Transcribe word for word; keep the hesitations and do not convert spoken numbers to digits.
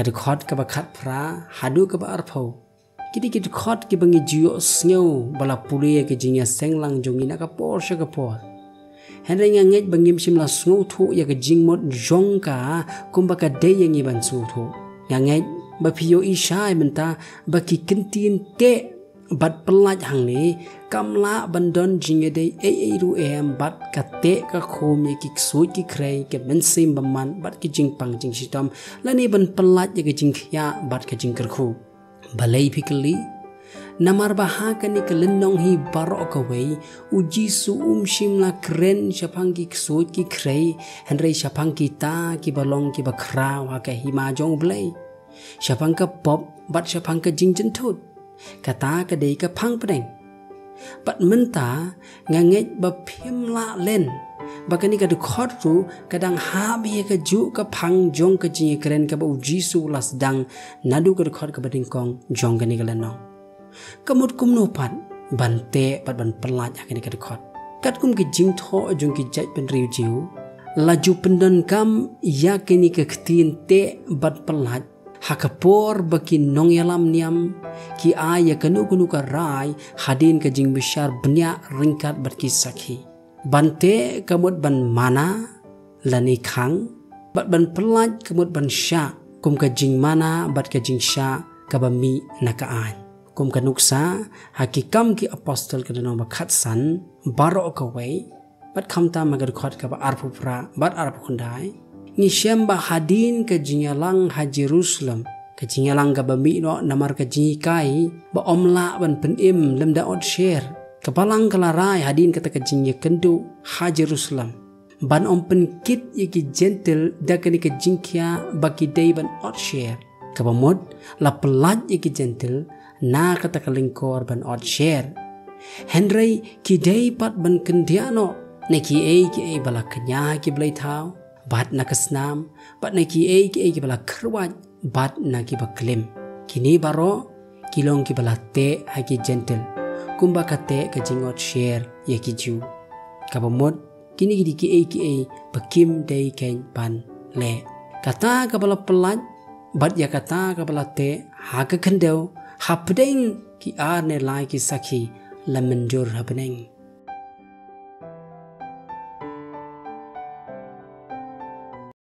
Ka dkhot kaba khatphra haduh kaba arphew, ki dei ki dkhot kiba ngi ju ïohsngew ba la pule ïa ka jingïaseng lang jong ngi na ka por sha ka por. Hynrei nga ngeit ba ngim shym la sngewthuh ïa ka jingmut jong ka kumba ka dei ïa ngi ban sngewthuh. Nga ngeit ba phi ïohi shai mynta ba ki kyntien teh bad pyllait hangne kam lah ban don jingïadei ei ei ruh em bad ka teh ka khum ïa ki ksuid ki khrei, ki mynsiem bymman bad ki jingpang jingshitom, lane ban pyllait ïa ka jingkhiah bad ka jingkyrkhu. Balei phi kylli? Namar ba ha kane ka lynnong hi baroh kawei, U Jisu um shym la kren shaphang ki ksuid ki khrei, hynrei shaphang kita kiba long kiba khraw ha ka hima jong U Blei, shaphang ka pop bad shaphang ka jingjynthut. Kata ka dei ka phang pdeng. Bad mynta nga ngeit ba phim lah len ba kane ka dkhot ruh ka dang hap ïa kajuh ka phang jong ka jingïakren kaba U Jisu u la sdang naduh ka dkhot kaba nyngkong jong kane ka lynnong. Ka mut kumno pat ban teh bad ban pyllait ha kane ka dkhot? Katkum ki jingthoh jong ki jaitbynriew Jiw, la ju pyndonkam ïa kane ka ktien teh bad pyllait ha ka por ba ki nongïalam niam ki ai ïa kano kano ka rai hadien ka jingbishar bniah ryngkat bad ki sakhi. Ban teh ka mut ban mana lane khang, bad ban pyllait ka mut ban shah, kum ka jingmana bad ka jingshah kaba mih na ka aiñ. Kum ka nuksa ha Ki Kam ki Apostol ka lynnong ba khatsan, baroh kawei, bad khamtam ha ka dkhot kaba arphew phra bad arphew khyndai, ngi shem ba hadien ka jingïalang ha Jerusalem, ka jingïalang kaba mih noh namar ka jinghikai ba ym lah ban pynim lymda ot sher, ka Balang ka la rai hadien kata ka jingïakynduh ha Jerusalem ban ym pynkit ïa ki Jentil da kane ka jingkhia ba ki dei ban ot sher. Kaba mut, la pyllait ïa ki Jentil na kata ka lyngkor ban ot sher. Hynrei ki dei pat ban kyndiah noh na kiei kiei ba la kñia ha ki blei thaw bad na ka snam, bad na kiei kiei kiba la kyrwat bad na kiba klim. Kine baroh ki long kiba la teh ha ki Jentil, kumba ka teh ka jingot sher ïa ki Jiw. Kaba mut, kine ki dei kiei kiei ba kim dei keiñ ban leh. Kata kaba la pyllait bad ïa kata kaba la teh ha ka khyndew hapdeng ki ar ne lai ki sakhi la mynjur ha bneng.